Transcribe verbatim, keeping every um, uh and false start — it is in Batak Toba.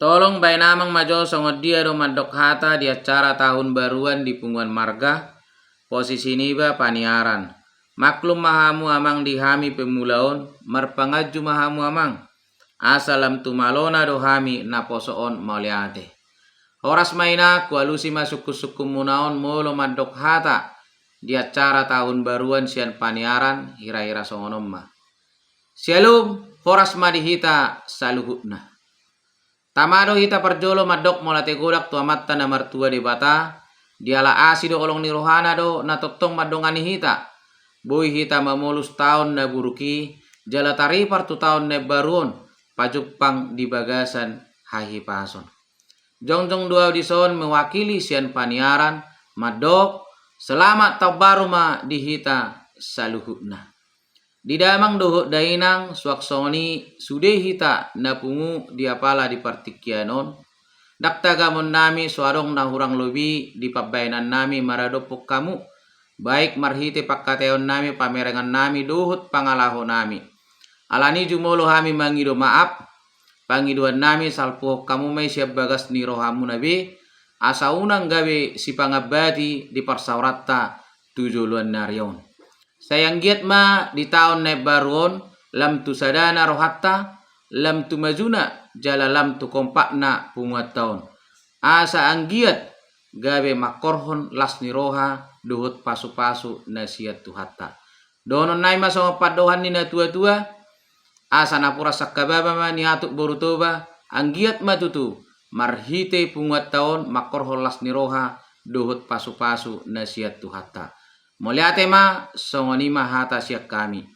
Tolong baen amang ma jo songon dia do mandok hata di acara tahun baruan di punguan marga, posisi niba paniaran. Maklum ma hamu amang di hami pemula on, marpanganju ma hamu amang. Asa lam tumalona do hami naposo on mauliate. Horas ma inang, hualusi ma sungkunsungkunmuna on molo mandok hata di acara tahun baruan sian paniaran, hirahira songon on ma. Syalom, horas ma di hita saluhutna. Tama do hita parjolo mandok mauliate godang tu Amanta na martua Debata, diala asi dohot holong ni rohana do na tongtong mandongani hita. Boi hita mamolus taon na buruk i, jala taripar tu taon na imbaru on, pajumpang di bagasan hahipason. Jongjong do au dison mewakili sian paniaran, mandok, selamat taon baru ma di hita saluhutna. Di damang dohot dainang, suang songon i sude hita na pungu di apala di partingkian on, ndang tagamon nami so adong na hurang lobi di pambaenan nami maradophon hamu, baik marhite pangkataion nami, pamerengan nami dohot pangalaho nami. Alani jumolo hami mangido maaf, pangidoan nami salpuhon hamu ma i sian bagas ni rohamuna be, asa unang gabe sipangambati di parsaoranta tu joloan ni ari on. Sai anggiat ma di taon na imbaru on, lam tu sadana rohanta, lam tu majuna, jala lam tu kompakna punguanta on. Asa anggiat gabe mangkorhon las ni roha dohot pasupasu na sian Tuhanta. Dohonon nami ma songon pandohan ni natuatua, asa napuran sangkababa ma niatuk boru Toba, anggiat ma tutu marhite punguanta on mangkorhon las ni roha dohot pasupasu na sian Tuhanta. Mauliate ma, songon i ma hata sian hami.